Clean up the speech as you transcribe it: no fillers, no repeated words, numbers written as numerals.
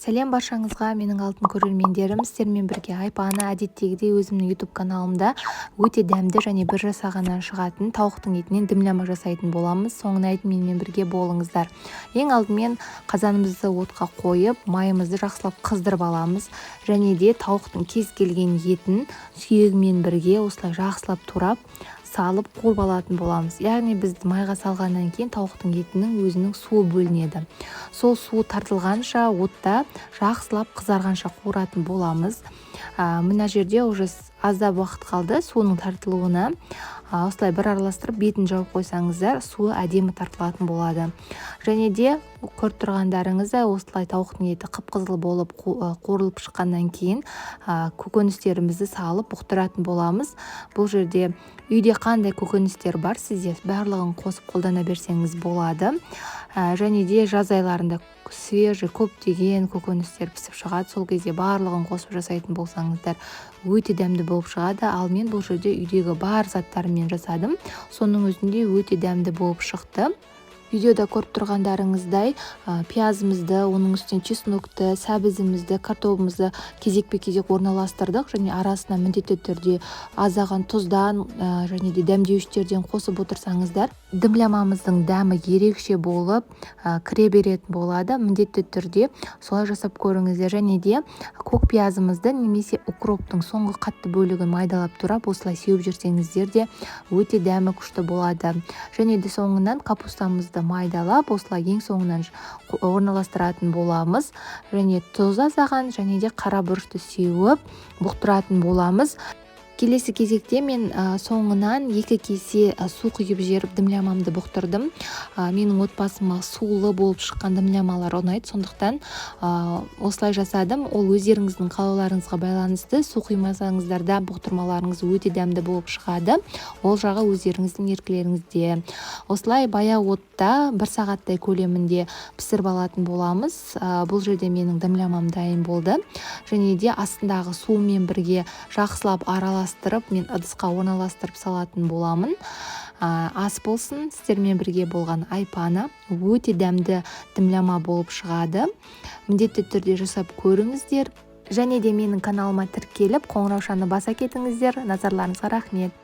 Сәлем баршаңызға, менің алтын көрермендерім! Сіздермен бірге Айпана. Әдеттегідей өзімнің YouTube каналымда өте дәмді және бір жасағаннан шығатын тауықтың етінен дымляма жасайтын боламыз. Соңына дейін менімен бірге болыңыздар. Ең алдымен қазанымызды отқа қойып, майымызды жақсылап қыздырып аламыз және де тауықтың кез келген етін сүйегімен бірге осылай жақсылап турап салып, қуырып алатын боламыз. Яғни біз майға салғаннан кейін тауықтың етінің өзінің суы бөлінеді. Сол суы тартылғанша, отта жақсылап қызарғанша қуыратын боламыз. Мына жерде уже аздап уақыт қалды суының тартылуына. Осылай бір араластырып, бетін жауып қойсаңыздар, суы әдемі тартылатын болады. Және де көріп тұрғандарыңыздай, осылай тауықтың еті қып-қызыл болып қуырылып шыққаннан кейін көкөністерімізді салып бұқтыратын боламыз. Бұл жерде үйде қандай көкөністер бар сізде, барлығын қосып қолдана берсеңіз болады. Және де жаз айларында свежий көптеген көкөністер пісіп шығады. Сол кезде барлығын қосып жасайтын болсаңыздар, өте дәмді болып шығады. Ал мен бұл жерде үйдегі бар заттарыммен жасадым, соның өзінде өте дәмді болып шықты. Видеода көріп тұрғандарыңыздай, пиязымызды, оның үстіне чеснокты, сәбізімізді, картобымызды кезекпе-кезек орналастырдық және арасына міндетті түрде аздаған тұздан және де дәмдеуіштерден қосып отырсаңыздар, дымлямамыздың дәмі ерекше болып кіре беретін болады. Міндетті түрде солай жасап көріңіздер. Және де көк пиязымызды немесе укроптың соңғы қатты бөлігін майдалап турап, осылай сеуіп жіберсеңіздер де, өте дәмі күшті болады. Және де соңынан капустамызды майдалап, осылай ең соңынан орналастыратын боламыз және тұз аздаған және де қара бұрышты сеуіп бұқтыратын боламыз. Келесі кезекте мен соңынан 2 кесе су құйып жіберіп, дымлямамды бұқтырдым. Менің отбасыма сулы болып шыққан дымлямалар ұнайды, сондықтан осылай жасадым. Ол өздеріңіздің қалауларыңызға байланысты, су құймасаңыздар да, бұқтырмаларыңыз өте дәмді болып шығады. Ол жағы өздеріңіздің еркілеріңізде. Осылай баяу отта бір сағаттай көлемінде пісіріп алатын боламыз. Бұл жерде менің дымлямам дайын болды және де астындағы суымен бірге жақсылап араластырып, мен ыдысқа орналастырып салатын боламын. Ас болсын! Сіздермен бірге болған Айпана. Өте дәмді дымляма болып шығады, міндетті түрде жасап көріңіздер және де менің каналыма тіркеліп, қоңыраушаны баса кетіңіздер. Назарларыңызға рахмет!